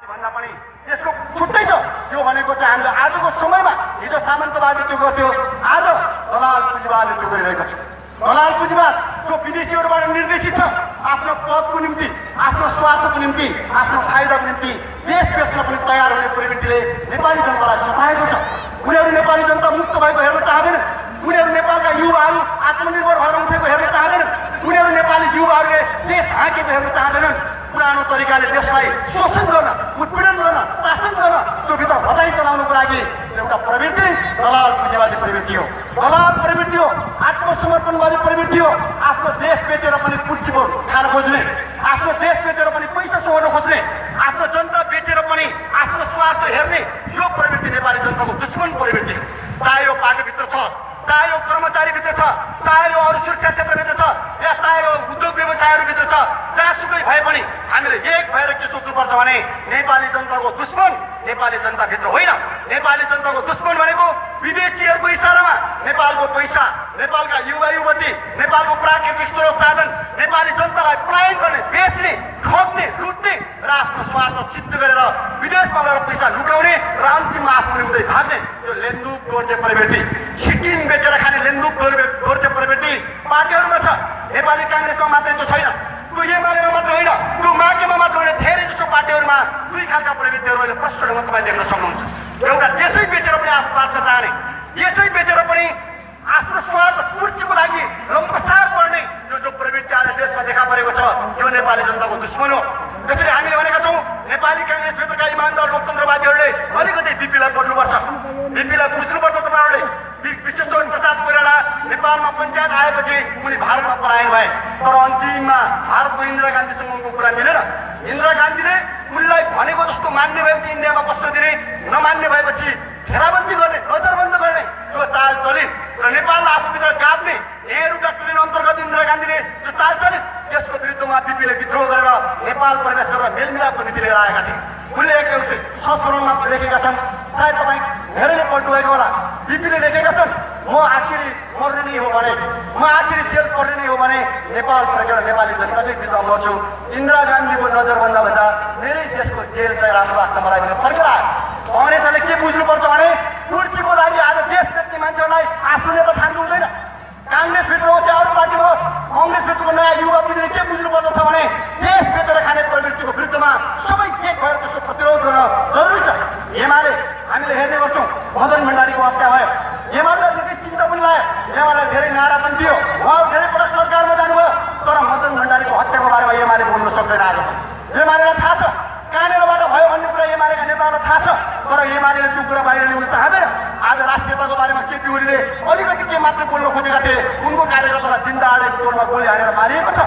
भन्दा पनि यसको छुट्टै छ। यो भनेको चाहिँ हामीले आजको समयमा हिजो सामन्तवादी त्यो गर्थ्यो, आज दलाल पुँजीवादले त्यो गरिरहेको छ। दलाल पुँजीवाद जो विदेशीहरूबाट निर्देशित छ, आफ्नो पदको निम्ति, आफ्नो स्वार्थको निम्ति, आफ्नो फाइदाको निम्ति देश बेच्न पनि तयार हुने प्रवृत्तिले नेपाली जनतालाई सताएको छ। उनीहरू नेपाली जनता मुक्त भएको हेर्न चाहँदैनन्। उनीहरू नेपालका युवाहरू आत्मनिर्भर भएर उठेको हेर्न चाहँदैनन्। उनीहरू नेपाली युवाहरूले देश हाँकेको हेर्न चाहँदैनन्। पुरानो तरिकाले देशलाई शोषण गर्न, उत्पीडन गर्न, शासन गर्न, त्यो भित्र भचाइ चलाउनको लागि एउटा प्रवृत्ति दलाल पुँजीवादी प्रवृत्ति हो। दलाल प्रवृत्ति हो, आत्मसमर्पणवादी प्रवृत्ति हो। आफ्नो देश बेचेर पनि पुँजी खान खोज्ने, आफ्नो देश बेचेर पनि पैसा सोहोर्न खोज्ने, आफ्नो जनता बेचेर पनि आफ्नो स्वार्थ हेर्ने यो प्रवृत्ति नेपाली जनताको दुश्मन प्रवृत्ति हो। चाहे यो पार्टीभित्र छ, चाहे यो कर्मचारीभित्र छ, चाहे यो अरू सुरक्षा क्षेत्रभित्र छ, या चाहे यो उद्योग व्यवसायहरूभित्र छ, जहाँसुकै भए पनि हामीले एक भएर के सोच्नुपर्छ भने नेपाली जनताको दुश्मन नेपाली जनताभित्र होइन। नेपाली जनताको दुश्मन भनेको विदेशीहरूको इसारामा नेपालको पैसा, नेपालका युवा युवती, नेपालको प्राकृतिक स्रोत साधन नेपाली जनतालाई पलायन गर्ने, बेच्ने, ठग्ने, लुट्ने र आफ्नो स्वार्थ सिद्ध गरेर विदेशमा गएर पैसा लुकाउने र अन्तिममा आफूले उतै भाग्ने यो लेन्दुक गोर्चे प्रवृत्ति, सिक्किम बेचेर खाने लेन्दुक गोर्चे प्रवृत्ति पार्टीहरूमा छ। नेपाली काङ्ग्रेसमा मात्रै त्यो छैन, त्यो एमालेमा मात्र होइन, त्यो माकेमा मात्र होइन, धेरै जसो पार्टीहरूमा दुई खालका प्रवृत्तिहरू अहिले प्रष्ट ढङ्गमा तपाईँ देख्न सक्नुहुन्छ। एउटा देशै बेचेर पनि आफू बाँच्न चाहने, देशै बेचेर पनि आफ्नो स्वार्थ पूर्तिको लागि लम्पसार पर्ने यो जो प्रवृत्ति आज देशमा देखा परेको छ यो नेपाली जनताको दुश्मन हो। त्यसैले हामीले भनेका छौँ नेपाली काङ्ग्रेसभित्रका इमानदार लोकतन्त्रवादीहरूले अलिकति बिपीलाई पढ्नुपर्छ, बिपीलाई बुझ्नुपर्छ। तपाईँहरूले विश्वेश्वर प्रसाद कोइराला नेपालमा पञ्चायत आएपछि उनी भारतमा पलायन भए, तर अन्तिममा भारतको इन्दिरा गान्धीसँग उनको कुरा मिलेन। इन्दिरा गान्धीले उनलाई भनेको जस्तो मान्ने भएपछि इन्डियामा बस्न दिने, नमान्ने भएपछि घेराबन्दी गर्ने, नजरबन्द गर्ने जो चाल चलिन् र नेपाललाई आफूभित्र गाड्ने नेहरू डक्टरिन अन्तर्गत इन्दिरा गान्धीले जो चाल चलिन् त्यसको विरुद्धमा बिपीले विद्रोह गरेर नेपाल प्रवेश गरेर मेलमिलापको नीति लिएर आएका थिए। उनले एउटा संस्मरणमा लेखेका छन्, सायद तपाईँ धेरैले पढ्नुभएको होला। बिपीले लेखेका छन्, म आखिरी मर्ने नै हो भने, म आखिरी जेल पर्ने नै हो भने नेपाल फर्केर नेपाली जनताकै बिचमा मर्छु। इन्दिरा गान्धीको नजरबन्दा भन्दा मेरै देशको जेल चाहिँ राम्रो लाग्छ मलाई भने फर्केर आयो। काङ्ग्रेसले के बुझ्नुपर्छ भने कुर्सीको लागि आज देश बेच्ने मान्छेहरूलाई आफ्नो नेता ठान्नु हुँदैन। काङ्ग्रेसभित्र होस् या अरू पार्टीमा होस्, काङ्ग्रेसभित्रको नयाँ युवा पिँढीले के बुझ्नुपर्दछ भने देश बेचेर खाने प्रवृत्तिको विरुद्धमा सबै एक भएर त्यसको प्रतिरोध गर्न जरुरी छ। एमाले हामीले हेर्ने गर्छौँ, मदन भण्डारीको हत्या भयो, एमालेलाई धेरै चिन्ता पनि लाग्यो, एमाले धेरै नारा पनि दियो, उहाँहरू धेरै पटक सरकारमा जानुभयो, तर मदन भण्डारीको हत्याको बारेमा एमाले बोल्न सक्दैन। आज एमालेलाई थाहा छ कहाँनिरबाट भयो भन्ने कुरा एमालेका नेताहरूलाई थाहा छ, तर एमालेले त्यो कुरा बाहिर ल्याउन चाहँदैन। आज राष्ट्रियताको बारेमा केपी ओलीले अलिकति के मात्र बोल्न खोजेका थिए, उनको कार्यकर्तालाई दिनदहाडे तोडमा गोली हानेर मारिएको छ।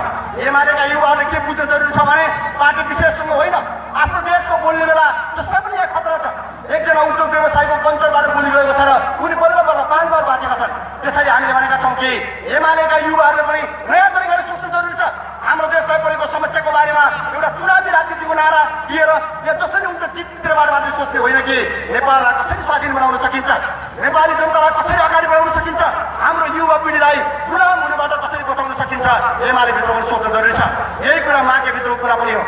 एमालेका युवाहरूले के बुझ्न जरुरी छ भने पार्टी विशेषसँग होइन, आफ्नो देशको बोल्ने बेला जसलाई पनि यहाँ खतरा छ। एकजना उद्योग व्यवसायको पञ्चरबाट गोली गएको छ र उनी बल्ल बल्ल 5 बार बाँचेका छन्। त्यसैले हामीले भनेका छौँ कि एमालेका युवाहरूले पनि नयाँ तरिकाले सोच्नु जरुरी छ। हाम्रो देशलाई परेको समस्याको बारेमा एउटा चुनावी राजनीतिको नारा दिएर या जसरी उनको चित्रबाट मात्रै सोच्ने होइन कि नेपाललाई कसरी स्वाधीन बनाउन सकिन्छ, नेपाली जनतालाई कसरी अगाडि बढाउन सकिन्छ, हाम्रो युवा पिँढीलाई गुलाम हुनेबाट कसरी बचाउन सकिन्छ, एमालेभित्र पनि सोच्नु जरुरी छ। यही कुरा माकेभित्रको कुरा पनि हो।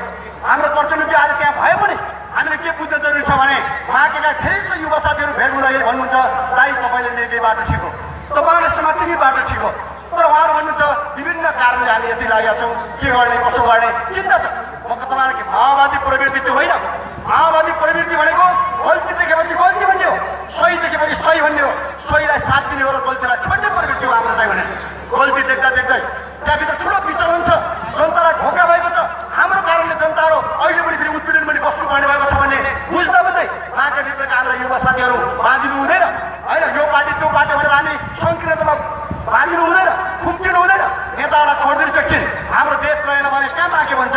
हाम्रो प्रचण्डजी आज त्यहाँ भए पनि हामीले के बुझ्न जरुरी छ भने माकेका धेरै युवा साथीहरू भेट हुँदाखेरि भन्नुहुन्छ, दाइ तपाईँले लिएकै बाटो ठिक हो, तपाईँले समातेकै बाटो ठिक हो, तर उहाँहरू भन्नुहुन्छ विभिन्न कारणले हामी यति लागेका छौँ, के गर्ने कसो गर्ने चिन्ता छ। म तपाईँलाई कि माओवादी प्रवृत्ति त्यो होइन। माओवादी प्रवृत्ति भनेको गल्ती देखेपछि गल्ती भन्ने हो, सही देखेपछि सही भन्ने हो, सहीलाई साथ दिने हो र गल्तीलाई छोड्ने प्रवृत्ति हो हाम्रो चाहिँ भने। गल्ती देख्दा देख्दै त्यहाँभित्र ठुलो विचलन छ, जनतालाई धोका भएको छ, हाम्रो कारणले जनताहरू अहिले पनि फेरि उत्पीडन पनि बस्नु पर्ने भएको छ भन्ने बुझ्दा मात्रै माकेभित्रका हाम्रा युवा साथीहरू बाँधिनु हुँदैन होइन। यो पार्टी त्यो पार्टी भनेर हामी संकीर्णतामा बाँधिनु हुँदैन, खुम्चिनु हुँदैन। नेताहरूलाई छोडिदिनु सक्छन्। हाम्रो देश रहेन भने कहाँ माके भन्छ,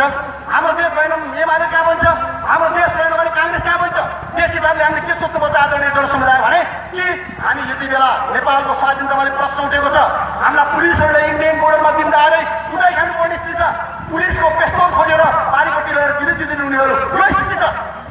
हाम्रो देश रहेन एमाले कहाँ भन्छ, हाम्रो देश रहेन भने काङ्ग्रेस कहाँ भन्छ। त्यस हिसाबले हामीले के सोध्नुपर्छ आदरणीय जनसमुदाय भने कि हामी यति बेला नेपालको स्वाधीनतामाथि प्रश्न उठेको छ। हाम्रा पुलिसहरूले इन्डियन बोर्डरमा दिनदहाडै कुटाइ खानुपर्ने स्थिति छ। पुलिसको पेस्तोल खोजेर पारिपट्टि रहेर विरुद्ध दिने उनीहरू यो स्थिति छ।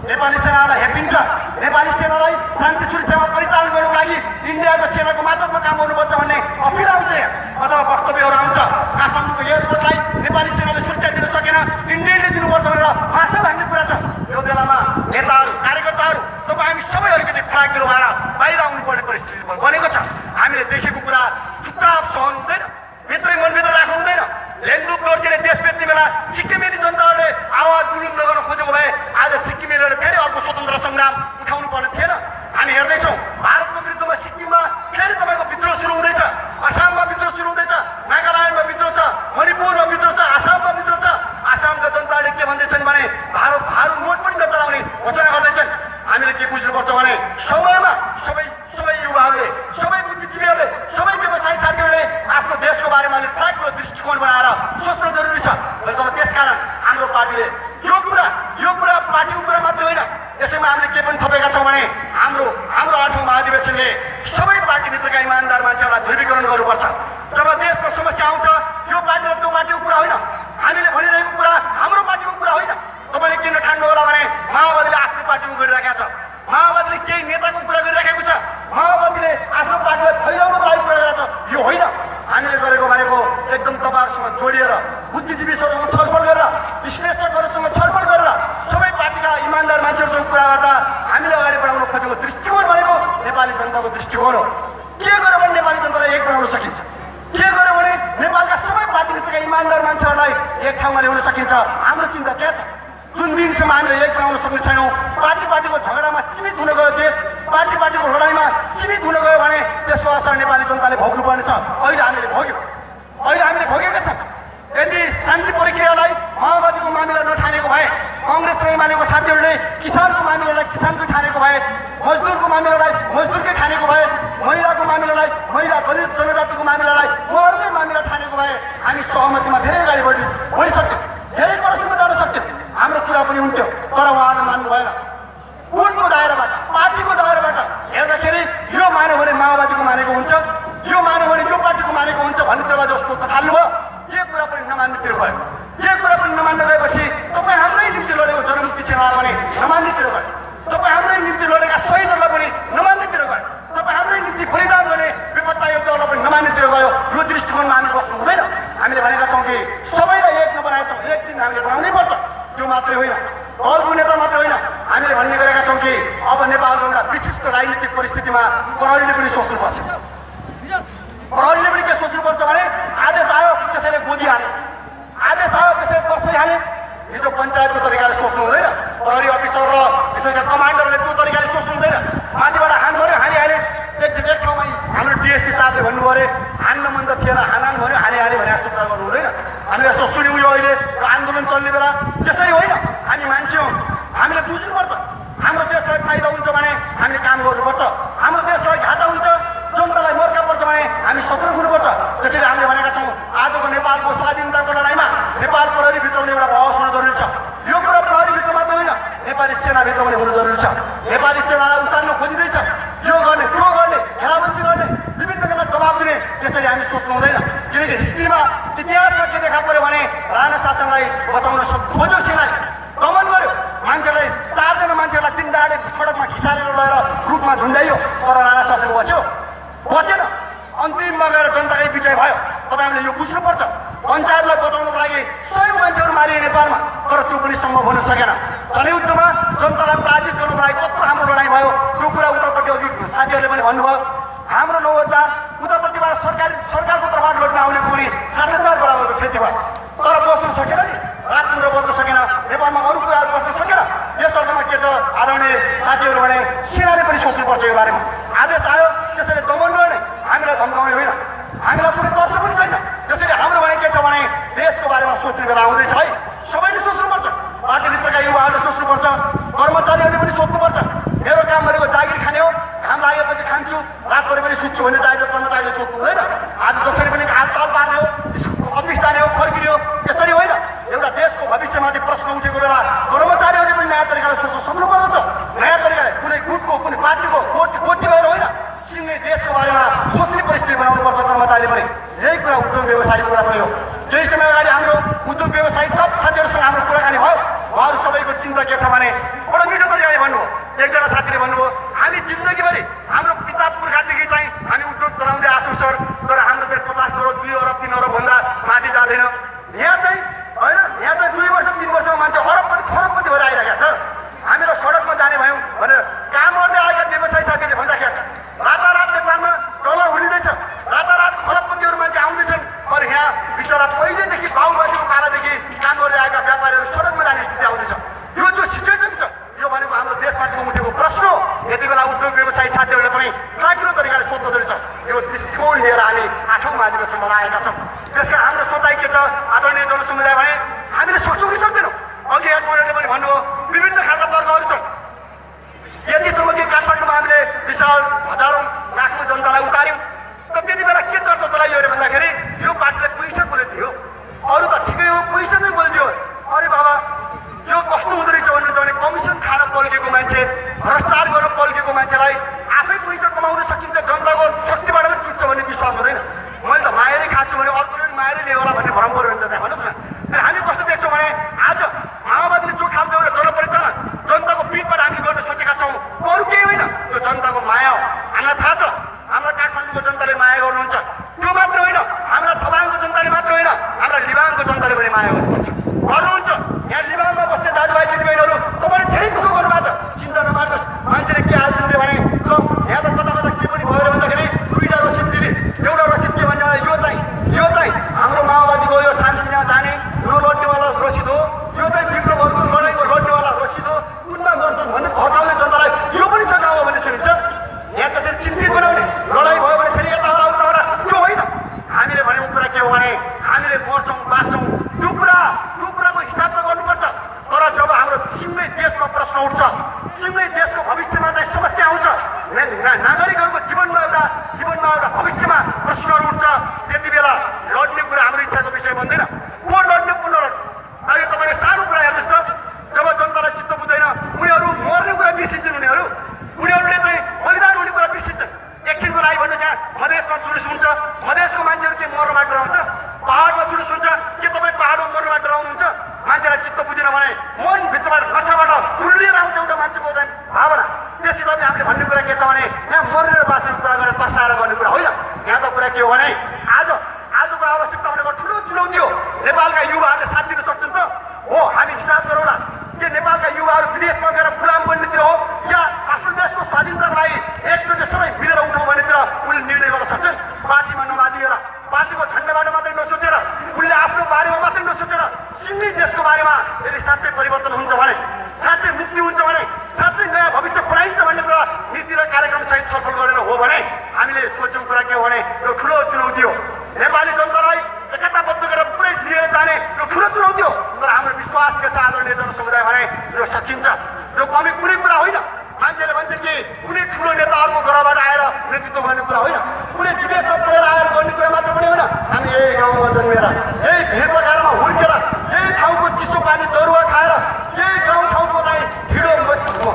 नेपाली सेनालाई हेपिन्छ, नेपाली सेनालाई शान्ति सुरक्षामा परिचालन गर्नुको लागि इन्डियाको सेनाको मातहतमा काम गर्नुपर्छ भन्ने अपिल आउँछ अथवा वक्तव्यहरू आउँछ। काठमाडौँको एयरपोर्टलाई नेपाली सेनाले सुरक्षा दिन सकेन, इन्डियाले दिनुपर्छ भनेर भाषा भाग्ने कुरा छ। यो बेलामा नेताहरू कार्यकर्ताहरू तपाईँ हामी सबै अलिकति फ्ल्याग भएर बाहिर आउनुपर्ने परिस्थिति बनेको छ। हामीले देखेको कुरा चुपचाप सहनु हुँदैन, भित्रै मनभित्र राख्नु हुँदैन। लेन्दुक दोर्जेले देश बेच्ने बेला सिक्किमेली जनताहरूले आवाज बुलन्द गर्न खोजेको भए आज सिक्किमेलीहरूले फेरि अर्को स्वतन्त्र सङ्ग्राम उठाउनु पर्ने थिएन। हामी हेर्दैछौँ भारतको विरुद्धमा सिक्किममा फेरि तपाईँको विद्रोह सुरु हुँदैछ, आसाममा विद्रोह सुरु हुँदैछ, नागाल्यान्डमा विद्रोह छ, मणिपुरमा विद्रोह छ, आसाममा विद्रोह छ। आसामका जनताले के भन्दैछन् भने भारू नोट पनि नचलाउने घोषणा गर्दैछन्। हामीले के बुझ्नुपर्छ भने समयमा सबै युवाहरूले, सबै बुद्धिजीवीहरूले, सबै व्यवसायी साथीहरूले आफ्नो देशको बारेमा अलिक फ्याक्टको दृष्टिकोण बनाएर सोच्न जरुरी छ। त्यसकारण हाम्रो पार्टीले यो कुरा पार्टीको कुरा मात्र होइन, यसैमा हामीले के पनि थपेका छौँ भने हाम्रो 8औं महाधिवेशनले सबै पार्टीभित्रका इमान्दार मान्छेहरूलाई ध्रुवीकरण गर्नुपर्छ। जब देशमा समस्या आउँछ यो पार्टी र त्यो पार्टीको कुरा होइन, हामीले भनिरहेको कुरा हाम्रो पार्टीको कुरा होइन। तपाईँले किन ठान्नु होला भने माओवादीले आफ्नो पार्टीको गरिरहेको छ, माओवादीले केही नेताको कुरा गरिराखेको छ, माओवादीले आफ्नो पार्टीलाई फैलाउनको लागि कुरा गरेको छ। यो होइन हामीले गरेको भनेको एकदम तपाईँहरूसँग जोडिएर बुद्धिजीवीहरूसँग छलफल गरेर विश्लेषकहरूसँग छलफल गरेर सबै पार्टीका इमान्दार मान्छेहरूसँग कुरा गर्दा हामीले अगाडि बढाउन खोजेको दृष्टिकोण भनेको नेपाली जनताको दृष्टिकोण हो। के गर्यो भने नेपाली जनतालाई एक बनाउन सकिन्छ, के गर्यो भने नेपालका सबै पार्टीभित्रका इमान्दार मान्छेहरूलाई एक ठाउँमा ल्याउन सकिन्छ। हाम्रो चिन्ता के छ? जुन दिनसम्म हामीले एक बनाउन सक्ने छैनौँ, पार्टीको झगडामा सीमित हुन गयो देश, पार्टीको लडाइँमा सीमित हुन गयो भने त्यसको असर नेपाली जनताले भोग्नुपर्नेछ। अहिले हामीले भोगेका छौँ। यदि शान्ति प्रक्रियालाई माओवादीको मामिला नठानेको भए, कङ्ग्रेस र एमालेको साथीहरूले किसानको मामिलालाई किसानकै ठानेको भए, मजदुरको मामिलालाई मजदुरकै ठानेको भए, महिलाको मामिलालाई महिला दलित जनजातिको मामिलालाई उहाँहरूकै मामिला ठानेको भए हामी सहमतिमा धेरै अगाडि बढिसक्थ्यौँ, धेरै परसम्म जान सक्थ्यौँ, हाम्रो कुरा पनि हुन्थ्यो। तर उहाँहरूले मान्नु भएन। कुनको दायराबाट, पार्टीको दायराबाट हेर्दाखेरि यो मान्यो भने माओवादीको मानेको हुन्छ, यो मान्यो भने यो पार्टीको मानेको हुन्छ भन्नेतिर जस्तो त थाल्नुभयो। जे कुरा पनि नमान्नेतिर गयो, जे कुरा पनि नमान्न गएपछि तपाईँ हाम्रै निम्ति लडेको जनमुक्ति सेनालाई पनि नमान्नेतिर गयो, तपाईँ हाम्रै निम्ति लडेका शहीदहरूलाई पनि नमान्नेतिर गयो, तपाईँ हाम्रै निम्ति बलिदान गर्ने बेपत्ता योद्धाहरूलाई पनि नमान्नेतिर गयो। यो दृष्टिकोणमा हामी बस्नु हुँदैन। हामीले भनेका छौँ कि सबैलाई एक नबनाएछौँ, एक दिन हामीले बनाउनै पर्छ। त्यो मात्रै होइन, दलको नेता मात्रै होइन, हामीले भन्ने गरेका छौँ कि अब नेपालको एउटा विशिष्ट राजनीतिक परिस्थितिमा प्रहरीले पनि सोच्नुपर्छ। प्रहरीले पनि के सोच्नुपर्छ भने आदेश आयो त्यसैले गोदी हाले, आदेश आयो त्यसैले पर्सै हाले। हिजो पञ्चायतको तरिकाले सोच्नु हुँदैन, प्रहरी अफिसर र त्यसका कमान्डरले त्यो तरिकाले सोच्नु हुँदैन। माथिबाट हान्नु भन्यो हानिहाले। एक ठाउँमा हाम्रो डिएसपी साहबले भन्नुभयो अरे हान्न मन त थिएन, हान भन्यो हानिहाले भने जस्तो कुरा गर्नु हुँदैन। हामी यसो सुन्यौँ यो अहिले आन्दोलन चल्ने बेला। त्यसरी होइन, हामी मान्छे हौँ, हामीले बुझ्नुपर्छ। हाम्रो देशलाई फाइदा हुन्छ भने हामीले काम गर्नुपर्छ, हाम्रो देशलाई घाटा हुन्छ, जनतालाई मर्का पर्छ भने हामी सतर्क हुनुपर्छ। त्यसैले हामीले भनेका छौँ आजको नेपालको स्वाधीनताको लडाइँमा नेपाल प्रहरीभित्र पनि एउटा बहस हुन जरुरी छ। यो कुरा प्रहरीभित्र मात्र होइन, नेपाली सेनाभित्र पनि हुनु जरुरी छ। नेपाली सेनालाई उचाल्न खोजिँदैछ, यो गर्ने त्यो गर्ने, घेराबन्दी गर्ने, विभिन्न ढङ्गमा दबाब दिने। त्यसरी हामी सोच्नु हुँदैन, किनकि हिस्ट्रीमा इतिहासमा के देखा पर्यो भने राणा शासनलाई बचाउन खोज्यो सेनाले, दमन गर्यो, मान्छेलाई 4 जना मान्छेलाई दिन दहाडे सडकमा खिसारेर लगेर रुखमा झुन्डाइयो, तर राणा शासन बचेन। अन्तिममा गएर जनताकै विजय भयो। तपाईँहरूले यो बुझ्नुपर्छ। पञ्चायतलाई बचाउनको लागि 100 मान्छेहरू मारिए नेपालमा, तर त्यो पनि सम्भव हुन सकेन। जनयुद्धमा जनतालाई पराजित गर्नको लागि कत्रो हाम्रो लडाइँ भयो। त्यो कुरा उतापट्टि अघि साथीहरूले पनि भन्नुभयो, हाम्रो 9,000 उतापट्टिबाट सरकारको तर्फबाट लड्न आउनेको पनि 7,000 बराबरको क्षति भयो, तर बस्न सकेन नि, राजतन्त्र बस्न सकेन, नेपालमा अरू कुराहरू बस्न सकेन। यस अर्थमा के छ आदरणीय साथीहरू भने सेनाले पनि सोच्नुपर्छ यो बारेमा। आदेश आयो त्यसैले दमन गर्ने, हामीलाई धम्काउने होइन, हामीलाई कुनै तर्स पनि छैन। त्यसैले हाम्रो भने के छ भने देशको बारेमा सोच्ने बेला आउँदैछ है, सबैले सोच्नुपर्छ। पार्टीभित्रका युवाहरूले सोच्नुपर्छ, कर्मचारीहरूले पनि सोच्नुपर्छ। मेरो काम भनेको जागिर खाने हो, घाम लागेपछि खान्छु, रात परे पनि सुत्छु भन्ने दायित्व कर्मचारीले सोच्नु हुँदैन। आज जसरी पनि हालताल पार्ने हो, अफिस जाने हो, फर्किने हो, यसरी होइन। एउटा देशको भविष्यमाथि प्रश्न उठेको बेला कर्मचारीहरूले पनि नयाँ तरिकाले सोच्न सक्नुपर्छ। नयाँ तरिकाले कुनै गुटको कुनै पार्टीको गोटी भएर होइन, सिङ्गै देशको बारेमा सोच्ने परिस्थिति बनाउनुपर्छ कर्मचारीले पनि। यही कुरा उद्योग व्यवसायको कुरा पनि हो। केही समय अगाडि हाम्रो उद्योग व्यवसायी टप साथीहरूसँग हाम्रो कुराकानी भयो। उहाँहरू सबैको चिन्ता के छ भने बडो मिठो तरिकाले भन्नुभयो। एकजना साथीले भन्नुभयो हामी जिन्दगीभरि हाम्रो पिता पुर्खादेखि चाहिँ हामी उद्योग चलाउँदै आछौँ सर, तर हाम्रो चाहिँ 50 करोड 2 अरब 3 अरबभन्दा माथि जाँदैन। यहाँ चाहिँ होइन, यहाँ चाहिँ 2 वर्ष 3 वर्षमा मान्छे अरबपति खरबपति भएर आइरहेको छ। हामीलाई बनाएका छौँ। त्यसकारण हाम्रो सोचाइ के छ आदरणीय जनसमुदाय भने हामीले सक्छौँ कि सक्दैनौँ? अघि एकपल्टले पनि भन्नुभयो विभिन्न खालका तर्कहरू छन्। यतिसम्म कि काठमाडौँमा हामीले विशाल हजारौँ लाखौँ जनतालाई उतार्यौँ त त्यति बेला के चर्चा चलाइयो अरे भन्दाखेरि यो पार्टीले पैसा कसले दियो? अरू त ठिकै हो, पैसा चाहिँ कसले दियो? अरे बाबा यो कस्तो हुँदो रहेछ भन्नुहुन्छ भने कमिसन खान पल्केको मान्छे, भ्रष्टाचार गर्न पल्केको मान्छेलाई आफै पैसा कमाउन सकिन्छ, जनताको शक्तिबाट पनि जुट्छ भन्ने विश्वास हुँदैन। मैले त मायाले खान्छु भने अर्कोले पनि मायाले लियो होला भन्ने भ्रम पऱ्यो हुन्छ त्यहाँ भन्नुहोस् न। हामी कस्तो देख्छौँ भने आज माओवादीले जो खालको एउटा जनपरिचालन जनताको बिचबाट हामीले गर्न सोचेका छौँ अरू केही होइन, त्यो जनताको माया हो। हामीलाई थाहा छ हाम्रा काठमाडौँको जनताले माया गर्नुहुन्छ, त्यो मात्र होइन हाम्रा थबाङको जनताले मात्र होइन हाम्रा लिबाङको जनताले पनि माया गर्नुहुन्छ। यहाँ लिबाङमा बस्ने दाजुभाइ दिदीबहिनीहरू तपाईँले धेरै दुःख गर्नुभएको छ, चिन्ता नमार्नुहोस्। मान्छेले के हाल्छन् भने ल यहाँ त कता कता के पनि भयो भन्दाखेरि दुईवटा रसिद दिने, एउटा रसिद के भन्ने यो चाहिँ हाम्रो माओवादीको यो शान्तिमा जाने नलड्नेवाला रसिद हो, यो चाहिँ विप्लवहरूको लडाइँको लड्नेवाला रसिद हो, कुनमा गर्छस् भन्ने थकाउने जनतालाई यो पनि छ गाउँमा भन्ने सुनिन्छ। यहाँ त्यसरी चिन्तित बनाउने लडाइँ भयो भने फेरि यता होला उता होला त्यो होइन। हामीले भनेको कुरा के हो भने हामीले मर्छौँ बाँच्छौँ त्यो कुराको हिसाब त गर्नुपर्छ। तर जब हाम्रो सिङ्गै देशमा प्रश्न उठ्छ, सिङ्गै देशको भविष्यमा चाहिँ समस्या आउँछ, नागरिकहरूको जीवनमा एउटा भविष्यमा प्रश्नहरू उठ्छ, त्यति बेला लड्ने कुरा हाम्रो इच्छाको विषय बन्दैन। को लड्ने को नलड्ने? अहिले तपाईँले सानो कुरा हेर्नुहोस् त, जब जनतालाई चित्त बुझ्दैन उनीहरू मर्ने कुरा बिर्सिन्छन्, उनीहरूले चाहिँ बलिदान हुने कुरा बिर्सिन्छन्। एकछिनको लागि भन्नुहोस् यहाँ मधेसमा जुलुस हुन्छ, मधेसको मान्छेहरू के मर्नबाट डराउँछ? पहाडमा जुलुस हुन्छ के तपाईँ पहाडमा मर्नबाट डराउनुहुन्छ? मान्छेलाई चित्त बुझेन भने मनभित्रबाट नसाबाट उल्लिएर आउँछ एउटा मान्छेको चाहिँ भावना। त्यस हिसाबले हामीले भन्ने कुरा के छ भने यहाँ मरेर बाँच्ने कुरा गरेर तर्साएर गर्ने कुरा होइन। यहाँ त कुरा के हो भने आजको आवश्यकता भनेको ठुलो चुनौती हो। नेपालका युवाहरूले साथ दिन सक्छन् त? हो, हामी हिसाब गरौँला के नेपालका युवाहरू विदेशमा गएर गुलाम बन्नेतिर हो या आफ्नो देशको स्वाधीनताको लागि एकचोटि सबै मिलेर उठौँ भन्नेतिर उनले निर्णय गर्न सक्छन्। पार्टीमा नबाँधिएर, पार्टीको झन्डाबाट मात्रै नसोचेर, उनले आफ्नो बारेमा मात्रै नसोचेर सिङ्गै देशको बारेमा यदि साँच्चै परिवर्तन हुन्छ भने, साँच्चै मुक्ति हुन्छ भने, साँच्चै नयाँ भविष्य बनाइन्छ भन्ने कुरा नीति र कार्यक्रमसहित छलफल गरेर हो भने हामीले सोचेको कुरा के हो भने यो ठुलो चुनौती हो। नेपाली जनतालाई एकताबद्ध गरेर पुरै लिएर जाने यो ठुलो चुनौती हो। तर हाम्रो विश्वास के छ आदरणीय जनसमुदाय भने यो सकिन्छ। यो कमी कुनै कुरा होइन। मान्छेले भन्छन् कि कुनै ठुलो नेता अर्को ग्रहबाट आएर नेतृत्व गर्ने कुरा होइन, कुनै विदेशमा पढेर आएर गर्ने कुरा मात्र पनि होइन। हामी यही गाउँमा जन्मेर, यही भिर बजारमा हुर्केर, यही ठाउँको चिसो पानी जरुवा खाएर, यही ठाउँको चाहिँ ढिँडो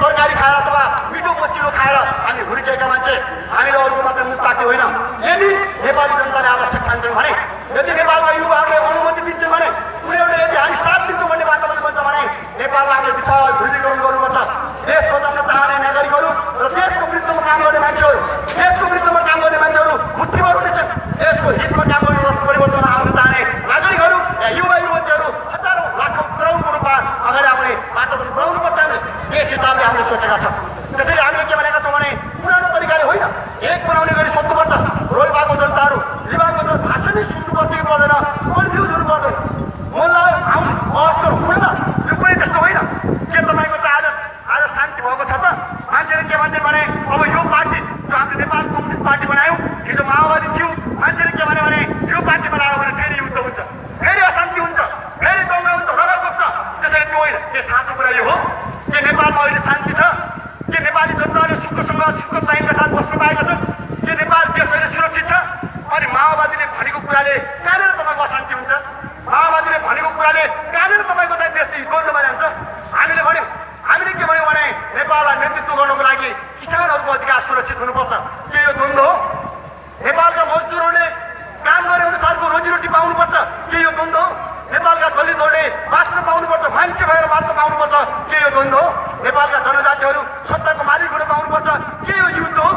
तरकारी खाएर अथवा मिठो मसिनो खाएर हामी हुर्किएका मान्छे। हामीले अरूको मात्र मुख ताक्ने होइन। यदि नेपाली जनताले आवश्यक ठान्छन् भने, यदि नेपालका युवाहरूले अनुमति दिन्छन् भने, उनीहरूले यदि हामी साथ दिन्छौँ भन्ने वातावरण बन्छ भने नेपाललाई हामीले विशाल ध्रुवीकरण गर्नुपर्छ। देश बचाउन चाहने नागरिकहरू र देशको विरुद्धमा काम गर्ने मान्छेहरू, देशको विरुद्धमा काम गर्ने मान्छेहरू मुठ्ठीभर हुनेछन्। देशको हितमा काम गर्ने परिवर्तनमा आउन चाहने नागरिकहरू या युवा युवतीहरू हजारौँ लाखौँ करोडको रूपमा अगाडि आउने वातावरण बनाउनुपर्छ। हामीले देश हिसाबले हामीले सोचेका छौँ। त्यसैले हामीले के भनेका छौँ भने पुरानो तरिकाले होइन, एक बनाउने गरी सोध्नुपर्छ। रोल्पाको जनताहरू, लिबाङको जनता भाषणै सुन्नुपर्छ कि पर्दैन, कन्फ्युज हुनु पर्दैन। मलाई आउनुहोस् बहस गरौँ खुल्ला। यो कुनै त्यस्तो होइन के तपाईँको चाहिँ आज शान्ति भएको छ त? मान्छेले के भन्छन् भने अब यो पार्टी जो हामीले नेपाल कम्युनिस्ट पार्टी बनायौँ, हिजो माओवादी थियौँ, मान्छेले के भने यो पार्टी बनायो भने फेरि युद्ध हुन्छ, फेरि अशान्ति हुन्छ, फेरि दङ्गा हुन्छ, रगत बग्छ। त्यसैले त्यो होइन। के साँचो कुरा यो हो? के नेपालमा अहिले शान्ति छ? के नेपाली जनताले सुखसँग सुख चाहिँका साथ बस्न पाएका छन्? के नेपाल देश अहिले सुरक्षित छ? अनि माओवादीले भनेको कुराले कहाँनिर तपाईँको अशान्ति हुन्छ? माओवादीले भनेको कुराले कहाँनिर तपाईँको चाहिँ देश द्वन्द्वमा जान्छ? हामीले के भन्यौँ भने नेपाललाई नेतृत्व गर्नको लागि किसानहरूको अधिकार सुरक्षित हुनुपर्छ। के यो द्वन्द्व हो? नेपालका मजदुरहरूले काम गरे अनुसारको रोजीरोटी पाउनुपर्छ। के यो द्वन्द्व हो? नेपालका दलितहरूले बाँच्न पाउनुपर्छ, मान्छे भएर बाँच्न पाउनुपर्छ। के यो द्वन्द्व हो? नेपालका जनजातिहरू सत्ताको मालिक हुन पाउनुपर्छ। के यो युद्ध हो?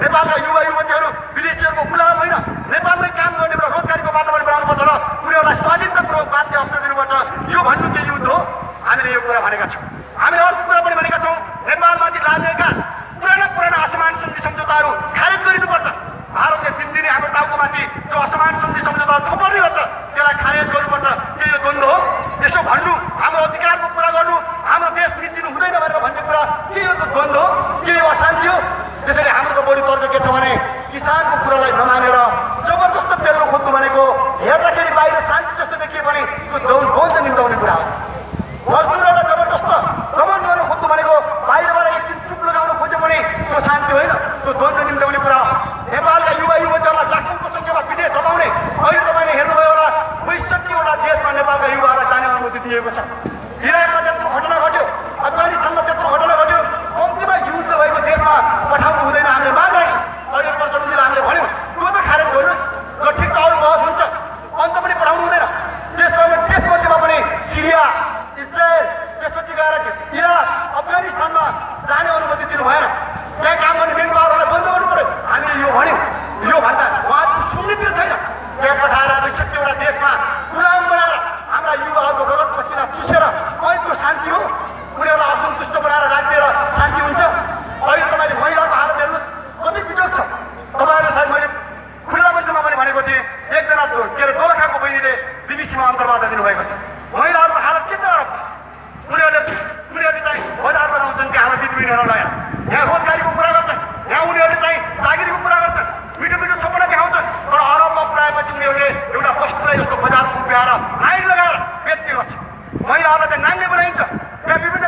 नेपालका युवा युवतीहरू विदेशीहरूको गुलाम होइन, नेपालमै काम गर्ने र रोजगारीको वातावरण बनाउनुपर्छ र उनीहरूलाई स्वाधीनतापूर्वक बाध्य अवसर दिनुपर्छ। यो भन्नु के युद्ध हो? हामीले यो कुरा भनेका छौँ। हामीले अर्को कुरा पनि भनेका छौँ, नेपालमाथि लादिएका पुराना असमान सन्धि सम्झौताहरू खारेज गरिनुपर्छ। भारतले दिनदिनै हाम्रो टाउकोमाथि जो असमान सन्धि सम्झौता थोपर्ने गर्छ त्यसलाई खारेज गर्नुपर्छ। के यो द्वन्द्व हो? यसो भन्नु, हाम्रो अधिकारको कुरा गर्नु, हाम्रो देश मिचिनु हुँदैन भनेर भन्ने कुरा के यो द्वन्द्व हो? के यो अशान्ति हो? त्यसैले हाम्रो त बढी तर्क के छ भने किसानको कुरालाई नमानेर जबरजस्त पेल्लो खोज्नु भनेको हेर्दाखेरि बाहिर शान्ति जस्तो देखिए पनि त्यो द्वन्द्व निम्ताउने कुरा हो। मजदुरहरूलाई जबरजस्त दमन गर्न खोज्नु भनेको बाहिरबाट एकछिन चुप लगाउन खोज्यो भने त्यो शान्ति होइन, त्यो द्वन्द्व निम्ताउने कुरा हो। नेपालका युवा युवतीहरूलाई लाखौँको सङ्ख्यामा विदेश दबाउने अहिले तपाईँले हेर्नुभयो होला ६२वटा देशमा नेपालका युवाहरूलाई जाने अनुमति दिएको छ। इराकमा त्यत्रो घटना घट्यो, अफगानिस्तानमा त्यत्रो घटना घट्यो, कम्तीमा युद्ध भएको देशमा पठाउनु हुँदैन हामीले माग राख्यौँ। अहिले प्रचण्डजीले हामीले भन्यौँ त्यो त खारेज गर्नुहोस्, ल ठिक छ अरू बहस हुन्छ, अन्त पनि पठाउनु हुँदैन। त्यसमध्येमा पनि सिरिया, इजरायल, त्यसपछि गएर इराक, अफगानिस्तानमा जाने अनुमति दिनु भएन। त्यहाँ काम गर्ने मेन पावरहरूलाई बन्द गर्नु पर्यो। हामीले यो भन्यौँ, यो भन्दा उहाँहरूको सुन्नेतिर छैन। त्यहाँ पठाएर ६२वटा देशमा गुलाम बनाएर हाम्रा युवाहरूको रगत पसिना चुसेर अनि त्यो शान्ति हो? उनीहरूलाई असन्तुष्ट बनाएर राखिदिएर शान्ति हुन्छ? अहिले तपाईँले महिलाको हालत हेर्नुहोस्, कति बिजोग छ। तपाईँहरूले सायद मैले खुल्ला मञ्चमा पनि भनेको थिएँ, एकजना के अरे दोलखाको बहिनीले बिबिसीमा अन्तर्वार्ता दिनुभएको थियो। महिलाहरूको हालत के छ? उनीहरूले चाहिँ बजारमा आउँछन्, त्यहाँ हाम्रा दिदीबहिनीहरूलाई लगेर यहाँ रोजगारीको कुरा गर्छन्, यहाँ उनीहरूले चाहिँ जागिरीको कुरा गर्छन्, मिठो मिठो सपना देखाउँछन्। तर अरबमा पुऱ्याएपछि उनीहरूले एउटा वस्तुलाई जस्तो बजारमा उभ्याएर आइन लगाएर बेच्ने गर्छ। महिलाहरूलाई चाहिँ नाङ्गे बनाइन्छ, त्यहाँ विभिन्न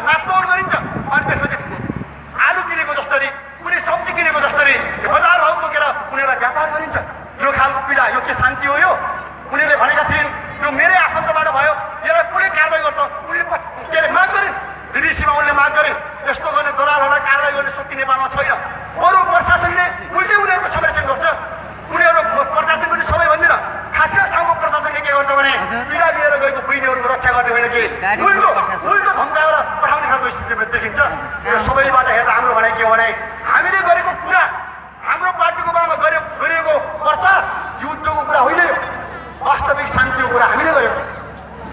नापतोल गरिन्छ। अनि त्यसपछि आलु किनेको जसरी, कुनै सब्जी किनेको जसरी बजार भाउ तोकेर उनीहरूलाई व्यापार गरिन्छ। यो खालको पीडा, यो के शान्ति हो? यो उनीहरूले भनेका थिइन् यो मेरै आफन्तबाट भयो, यसलाई कुनै कारवाही गर्छ उनले के अरे माग गरिन्। बिबिसीमा उनले माग गरिन् यस्तो गर्ने दलालहरूलाई कारवाही गर्ने शक्ति नेपालमा छैन। अरू प्रशासनले उल्टै उनीहरूको संरक्षण गर्छ। उनीहरू प्रशासन पनि सबै भन्दिनँ, खास खास ठाउँको प्रशासनले के गर्छ भने पीडा लिएर गएको बहिनीहरूको रक्षा गर्ने होइन कि उल्टो धम्काएर पठाउने खालको स्थिति देखिन्छ। यो सबैबाट हेर्दा हाम्रो भनाइ के हो भने हामीले गरेको कुरा, हाम्रो पार्टीको बामा गरिएको प्रचार युद्धको कुरा होइन, यो वास्तविक शान्तिको कुरा हामीले गरेको।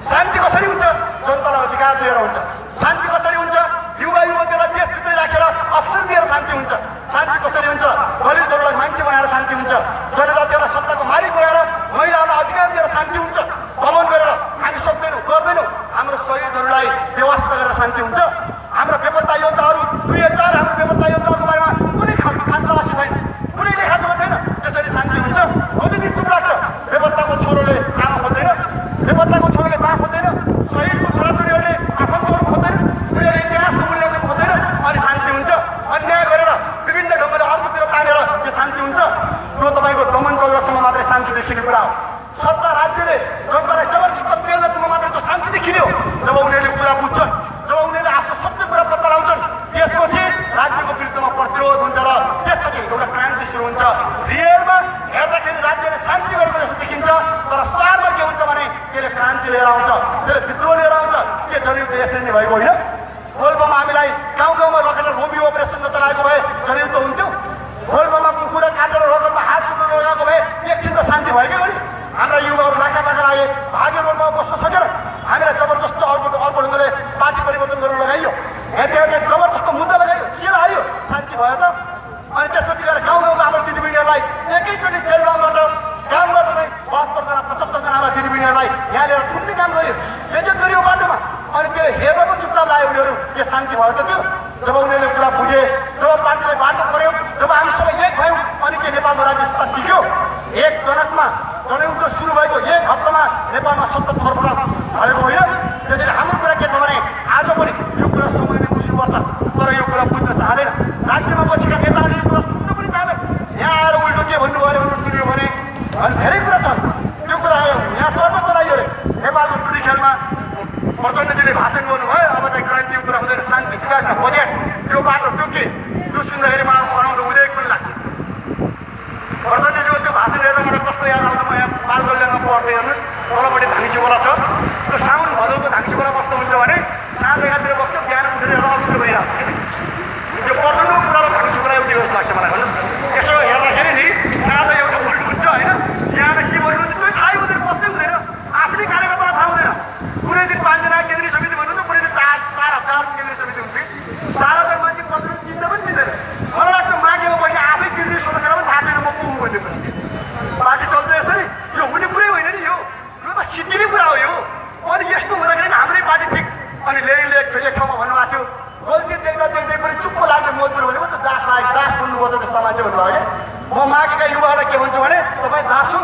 शान्ति कसरी हुन्छ? जनतालाई अधिकार दिएर हुन्छ। शान्ति कसरी हुन्छ? युवा युवतीहरूलाई देशभित्रै राखेर अवसर दिएर शान्ति हुन्छ। शान्ति कसरी हुन्छ? दलितहरूलाई मान्छे बनाएर शान्ति हुन्छ। जनजातिहरूलाई सत्ताको मालिक बनाएर महिलाहरूलाई अधिकार दिएर शान्ति हुन्छ। दमन गरेर हामी सक्दैनौँ, गर्दैनौँ। हाम्रो शहीदहरूलाई व्यवस्था गरेर शान्ति हुन्छ। हाम्रो बेपत्ता योद्धाहरू 2004 हाम्रो बेपत्ता योद्धाहरूको बारेमा कुनै खानतलासी छैन, कुनै लेखाजोखा छैन। त्यसरी शान्ति हुन्छ? कति दिन चुप लाग्छ? बेपत्ताको छोरोले आमा खोज्दैन, बेपत्ताको छोरोले बा खोज्दैन, शहीदको छोराछोरीहरूले आफन्तहरू खोज्दैन, उनीहरूले इतिहासको मूल्याङ्कन खोज्दैन। अनि शान्ति हुन्छ? अन्याय गरेर विभिन्न ढङ्गले अर्कोतिर तानेर के शान्ति हुन्छ? यो तपाईँको दमन चल्दासम्म मात्रै शान्ति देखिने कुरा हो। सत्ता राज्यले जनतालाई जबरजस्त पेल्दासम्म मात्रै त्यो शान्ति देखिने हो। जब उनीहरूले कुरा बुझ्छन्, जब उनीहरूले आफ्नो सत्य कुरा पत्ता लगाउँछन्, त्यसपछि राज्यको विरुद्धमा प्रतिरोध हुन्छ र त्यसपछि एउटा क्रान्ति सुरु हुन्छ। रियलमा हेर्दाखेरि राज्यले शान्ति गरेको जस्तो देखिन्छ, तर सारमा के हुन्छ भने त्यसले क्रान्ति लिएर आउँछ, त्यसले विद्रोह लिएर आउँछ। के जनयुद्ध यसरी नै भएको होइन? रोल्पामा हामीलाई गाउँ गाउँमा रखेर रोमियो अपरेसन नचलाएको भए जनयुद्ध हुन्थ्यो? रोल्पामा कुकुरा काटेर रगतमा हात चुट्न लगाएको भए एकछिन त शान्ति भएकै हो नि? हाम्रा युवाहरू लाखापाखा लागे, भाग्य रोडमा बस्न सकेन। हामीलाई जबरजस्त अर्को ढङ्गले पार्टी परिवर्तन गर्न लगाइयो, यहाँ त्यहाँ चाहिँ जबरजस्त मुद्दा लगाइयो, के लगाइयो? शान्ति भयो त? अनि त्यसपछि गएर गाउँ गाउँको हाम्रो दिदीबहिनीहरूलाई एकैचोटि जेलबाट कामबाट चाहिँ 72 जना 75 जना हाम्रा दिदीबहिनीहरूलाई यहाँ लिएर थुन्ने काम गर्यो, बेइज्जत गरियो बाटोमा। अनि त्यो हेर्दा पो चुपचाप लाग्यो उनीहरू। के शान्ति भयो त त्यो? जब उनीहरूले कुरा बुझे, जब पार्टीले बाटो पर्यो, जब हामी सबै एक भयौँ, अनि के नेपालको राज्य सत्ता टिक्यो? एक जनकमा जनयुद्ध सुरु भएको 1 हप्तामा नेपालमा 70 थरफला भएको होइन? त्यसैले हाम्रो कुरा के छ भने आज पनि यो कुरा समयले बुझ्नुपर्छ, तर यो कुरा बुझ्न चाहँदैन। राज्यमा बसेका नेताहरूले यो कुरा सुन्नु पनि चाहँदैन। यहाँ आएर उल्टो के भन्नुभयो सुन्यो भने अनि धेरै कुरा छन्। त्यो कुरा यहाँ चर्चा चलाइयो अरे नेपालको टुरी खेलमा प्रचण्डजीले भाषण गर्नुभयो, अब चाहिँ क्रान्तिको कुरा हुँदैन, शान्ति विकासका बजेट त्यो बाटो त्यो के त्यो सुन्दाखेरि मलाई बनाउनु हुँदै पनि लाग्छ। प्रचण्डजीको त्यो भाषण हेरेर मलाई कस्तो याद आउँछ, म यहाँ बाल कल्याणमा पढ्दै हेर्नुहोस्, तलपट्टि धाङ्सी खोला छ। त्यो साउन भदौको धाङ्सी खोला कस्तो हुन्छ भने साँझ एकातिर बग्छ, बिहान उठेर अल्छी भइरहेको हुन्छ। त्यो प्रचण्डको कुरालाई धाङ्सी खोला एउटै जस्तो लाग्छ मलाई। भन्नुहोस् यसो हेर्दाखेरि नि साँझ एउटा उल्टो हुन्छ होइन? यहाँ के भन्नुहुन्छ त्यो थाहै हुँदैन, पत्तै हुँदैन, आफ्नै कार्यकर्तालाई थाहा हुँदैन। कुनै दिन 5 जना केन्द्रीय समिति भन्नुहुन्छ, कुनै दिन 4,000 केन्द्रीय समिति हुन्छ। 4,000 मान्छे प्रचण्ड चिन्द पनि चिन्दैन। मलाई लाग्छ माघेमा बहिनी आफै केन्द्रीय सदस्यलाई पनि थाहा छैन म को हुँ भन्ने कुरा। पार्टी चल्छ यसरी? यो हुने कुरै होइन नि, यो त सिद्धिने कुरा हो यो। अनि यस्तो हुँदाखेरि हाम्रै पार्टी ठिक। अनि लेनिनले एक ठाउँमा भन्नुभएको थियो, गल्ती देख्दा देख्दै पनि चुप्प लाग्ने मजदुर भनेको त दास लाग्यो, दास बन्नुपर्छ त्यस्ता मान्छे भन्नुभयो क्या। म माघेका युवाहरूलाई के भन्छु भने तपाईँ दास हो,